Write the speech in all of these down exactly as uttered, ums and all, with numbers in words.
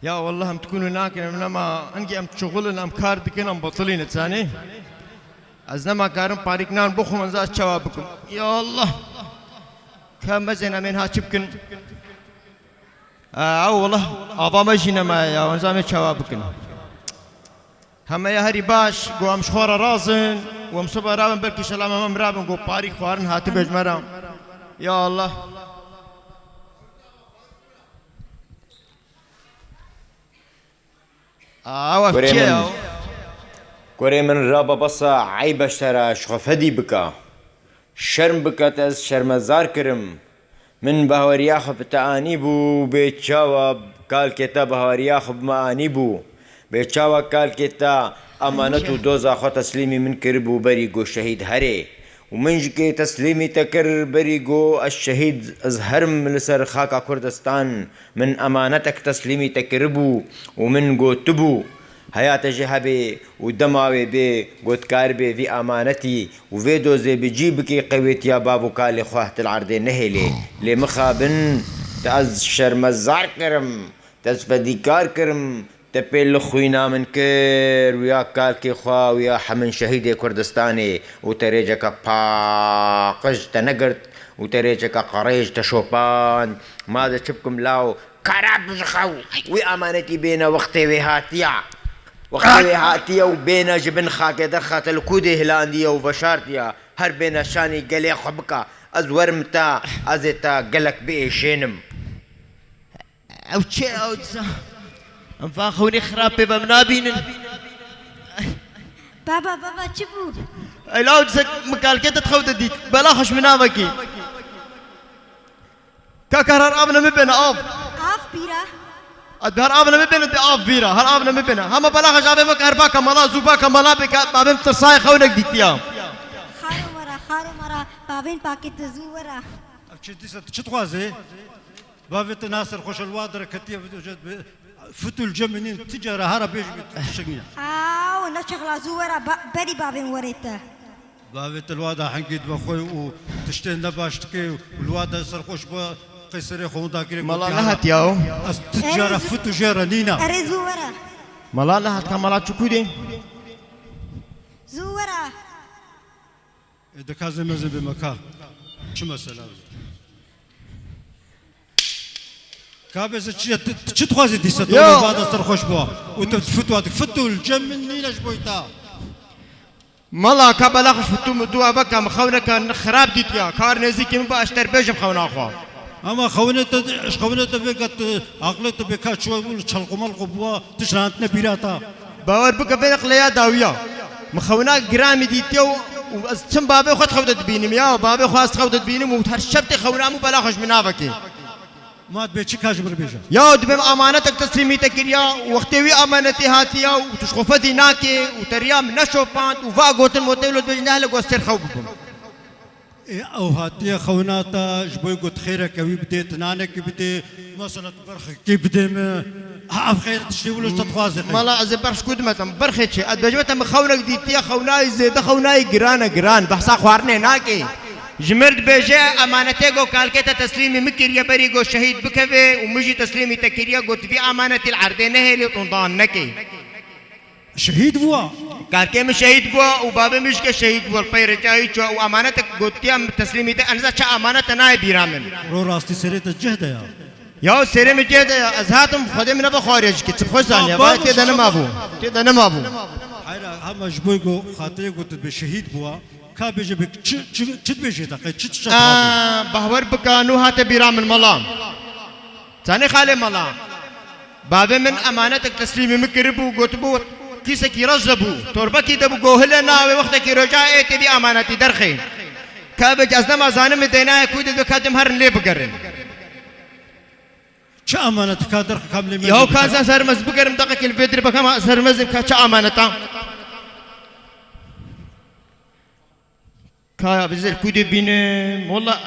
Ya wallah em tikûn û nakin, em nema, engî em çixul in, em kar dikin, em betilî ne, zanî. Ez nema karim parîk nan bixwim, ez çawa bikim? Ya Allah. Ka mezên em ên ha çi bikin? Ew wallah ava me jî nemaye ya, ez em ê çawa bikin? Heme ya herî baş, ku em ji xwe re razin, û em sibe rabin, belkî şela me mirabin, ku parîk xwarin hatibe ji me re. Ya Allah. Awa Kurê çi min, ya? Kurê min, rabe besa eyb e ji te re, ji xwe fedî bike. Şerm bike, te ez şermezar kirim. Min bahweriya xwe bi te anîbû, bê çawa kalkê te bahweriya xwe bi me anîbû. Bê çawa kalkê te emanet û doza xwe teslîmî min kiribû berî ku şehîd herê. Û min ji kê teslîmî te kir, berî ku ez şehîd, ez herim li ser xaka Kurdistan, min emanetek teslîmî te kiribû û min gotibû, heya te jî hebê û dema wê bê, ku dikaribê vî emanetî û vê dozê bi cî bikî qewêtiya bav û kalê xwe til erdê nehêlê. Lê mixabin, te ez şermezar kirim, te ez fedîkar kirim, te pê li xwîna min kir, wiya kalkê xwe, wiya hemin şehîdê Kurdistanê û te rêceke paqij te negirt û te rêceke qerêj te şopand. Ma ez çi bikim law, karab ji xew. Wî emanetî bêne wextê wê hatiya. Wextê wê hatiye û bêne ji bin xakê derxe te li kûdê hilandiye û veşartiye. Her bêne şanî gelê xwe bike. Ez werim te, ez ê te gelek biêşênim. Ew çi ew disa? Em van xewnî xirab pê ve min nabînin. Baba, baba, çi bû? Ey law disa, min kalkê te di xew de dît. Bela xweş min navekî. Kaka, her av ne min bêne av. Av bîra. Ad her av ne min bêne de av bîra. Her av ne min bêne. Hema bela xweş avê me, her baka mala, zû baka mala, bê ka bavê min tirsayê xewnek dîtiya. Xaro mara, xaro mara, bavên pakê te zû wera. Ev çi dîsa, tu çi dixwazî? Bavê te na serxweş e, li wa dereketiye, fit û li cem min nîn, tu cara hara bêjî tu tiştek nîne. Aw, ne çixla zû wera, ba-, berî bavên werê te. Bavê te li wa da hengî dibe xwe û tiştên ne baş dike û li wa da serxweş be, qey serê xwe winda kire. Mala gotiya, nehatiya o. Ez tu cara fit û jê re nîne. Erê zû wera. Mala nehatka, mala çi kûdê? Zû wera. E, dikazê mezin bê me ka. Çi mesela? Ka bêze çi, tu, tu çi dixwazî dîsa? Tu Yo. Vada serxweş bû. Û tu fit wa dik. Fit û li cem min nîne ji bo ta. Mala ka bela xweş fit û min dua beka, min xewneka xirab dîtiya. Kar nêzîkî min ba, ez ter bêjim xewna xwe. Ama xewnê te, ji xewnê te vê gat, aqlê te bê ka çi bû, çelqomelqo bûwa, tu ji randine bîra ta. Bawer bike vê qleya dawiya. Min xewna giramî dîtiye û, û ez çim bavê xwe di xew de dibînim ya, bavê xwe ez di xew de dibînim û her şev tê xewna min bela xweş min navekê. Ma dibê çi ka ji min re bêje? Ya dibê min amanetek teslîmî te kiriya û wextê wî amanetê hatiya û tu ji xwe fedî nakê û te riya min neşopand û va gotin motê lo dibêjin, nehile ku ez têr xew bibim. Ê, ew hatiye xewna te ji bo ku tu xêreke wî bidê, tu nanekî bidê, mesela tu berxekî bidê min. Ha, ev xêr tiştê wilo ji te dixwaze xêr. Mala ez ê berx ku dime te, berxê çi? Ez dibêjime te min xewnek dîtiye, xewnayî zêde, xewnayî giran e, giran. Behsa xwarinê nake. Ji mir dibêje, emanetê ku kalkê te teslîmî min kiriye berî ku şehîd bikeve û min jî teslîmî te kiriye, got vî emanetî li erdê nehêlê û dan neke. Şehîd bûwa. Kalkê min şehîd bûwa û bavê min jî ke şehîd bûwa. Li pey ricayî çû û emanetek gotiya min teslîmî te, eniza çi emanete nayê bîra min. Ro rastî serê te cih de ya. Ya serê min cih de ya. Ez hatim Xwedê min nebe xwarê jî ki çi xweş zaniya. Ba, ba, tê de nema bû. Tê de nema bû. Hayra, hema ji bo ku xatirê ku tu dibê şehîd bûwa, ka bêje bê çi, çi, çi dibêje te, qey çi tişta dixwaze? Aa, bahwer bika nû hate bîra min mala. Zanî xalê mala. Bavê min emanetek teslîmî min kiribû, gotibû, kîsekî reş de bû, torbekî de bû, gohile navê wextekî roja ê tê vî emanetî derxê. Ka bêje ez nema zanim min dênayê kû de dikatim herin lê bigerin. Çi emanet ka derxê kam lê me? Yaw ka ez sermez bigerim deqekî li vê dir bekema sermezim ka çi emaneta. Ka vizêr kûdê bînim, walla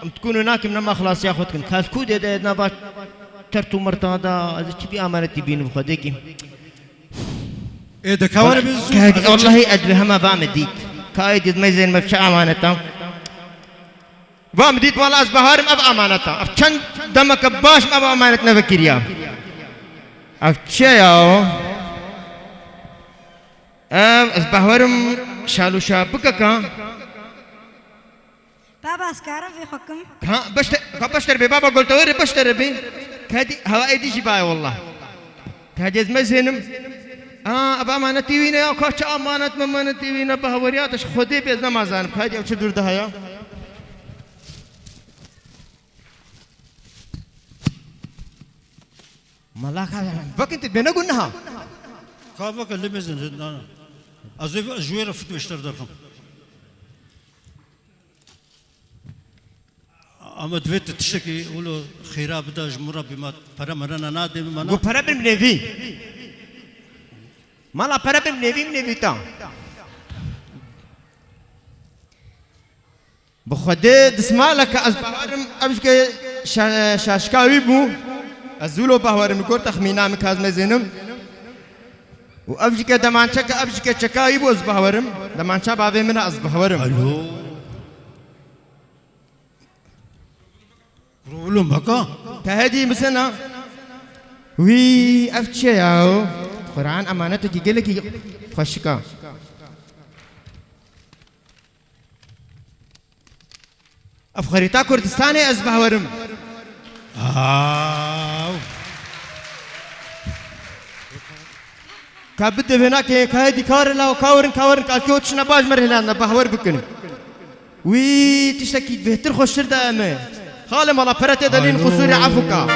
em dikûn û nakim nema xilasiya xwe dikin. Ka ez kûdê de nava tert û mirta da, ez çi vî emanetî bînim Xwedêkî. Ê, de ka were bê zû. Wallahî ez bi hema va min dît. Ka ê dît meyzên me çi emaneta. Va min dît, walla ez baharim ev emaneta. Ev çend demeke baş min ev emanet nevekiriya. Ev çi ye ya? Ev, ez behwerim şalûşa bikeka. Baba, ez karim vê xwe kim? Ka beşte-, ka beşter bê, baba Gultewêrê beşter bê. Kedî hewa êdî jî baye wallah. Kedî ez mezênim. Aa, ev emanetî wî ne ya, ka çi emanet memanetî wî ne, behweriya te ji Xwedê bê, ez nemazanim. Kedî ev çi dûr daha ya? Mala ka vekin tu bêne gunha. Ka veke lê mezin, na, na. Ez ê ji wê re fitwê ji te derxim. Ama divê tu tiştekî wilo xêra bida ji min re, bê ma pere mere ne nadê min me na. Gu pere bin nêvî. Mala pere bin nêvî, nêvî ta. Bi Xwedê dismaleke ez bawerim ev jike şa-, şaşka wî bû. Ez wilo bawerim li gor texmîna min ka ez mezênim. Û ev jike demançeke, ev jike çeka wî bû ez bawerim. Demança bavê min e ez bawerim. Alo. Rûlû meka. Te hedî misena. Wî ev çi ye ya? Quran emanetekî gelekî xweşik a. Ev xerîta Kurdistanê ez bawerim. Aw. Ka bide vêna ke ka hedî kar la, ka werin, ka werin, ka kewt şina baş mer hilanda, bahwer bikin. Wî tiştekî bêhtir xweştir da em ê. Xalê mala pere tê delîn, alo, qusûrê efû ka.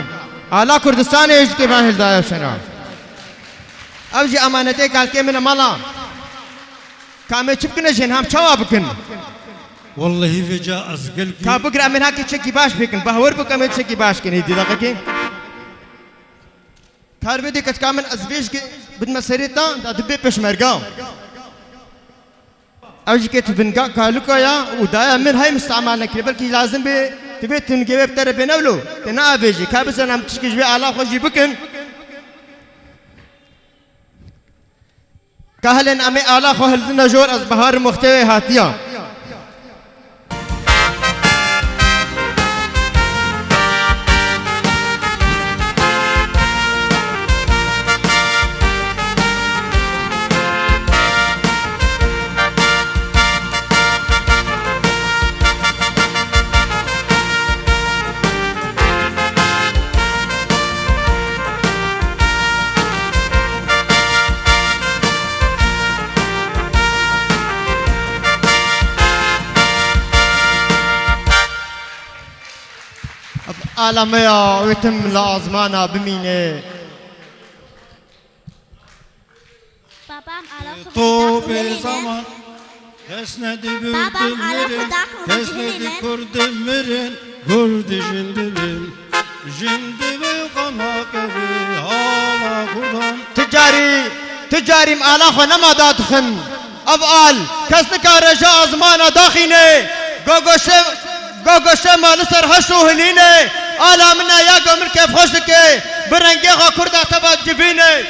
Ala Kurdistanê ji kêvan hildaye şena. Ev jî emanetê kalkê min e mala. Ka em ê çi bikine jên ham çawa bikin? Wallahî vêca ez gelkî. Ka bigire em ê hakê çekî baş bikin. Bahwer bik em ê çekî baş kin hêdî deqekê. Kar bidê keçika min ez vê jikê bidime serê ta, da dibê pêşmerga. Ev jikê tu binga kaluka ya û daya min hay mistemal nekiriye. Belkî lazim bê tu vê tungê wê bi te re bêne wilo. Te neavêjî. Ka bizanim tişkî ji vê ala xwe jî bikin. Ka hilên em ê ala xwe hildine jor, ez baharim wextê wê hatiya. Ala me ya, wê tim li azmana bimîne. Babam ala xwe To bê zaman kes nedî Babam ala xwe bêdimirin, kes nedî bêdimirin, kurdimirin, kurdî jin dibin. Jin dibin qama kevî hala kurdan. Ti carî, ti carî em ala xwe nema dadixin. Ev al, kes nikare ji azmana daxîne. Gogoşe, gogoşe ma li ser heş û hilîne. Ala min e ya go min kêfxweş dike. Bi rengê xwe kurda teva civîne.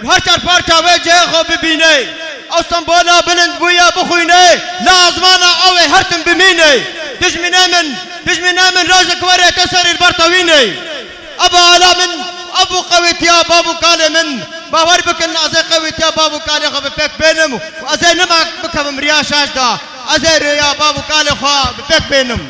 Û her çar parça wê cihê xwe bibîne. Ew sembola bilind bûye bixwîne, li azmana ew ê her tim bimîne. Dijminê min, dijminê min rojek were te serê li ber tewîne. Ev ala min, ev bû qewîtiya bav û kalê min. Bawer bikin, ez ê qewîtiya bav û kalê xwe bi pêk bênim û ez ê nima bikevim riya şaş da. Ez ê rêya bav û kalê xwe bi pêk bênim.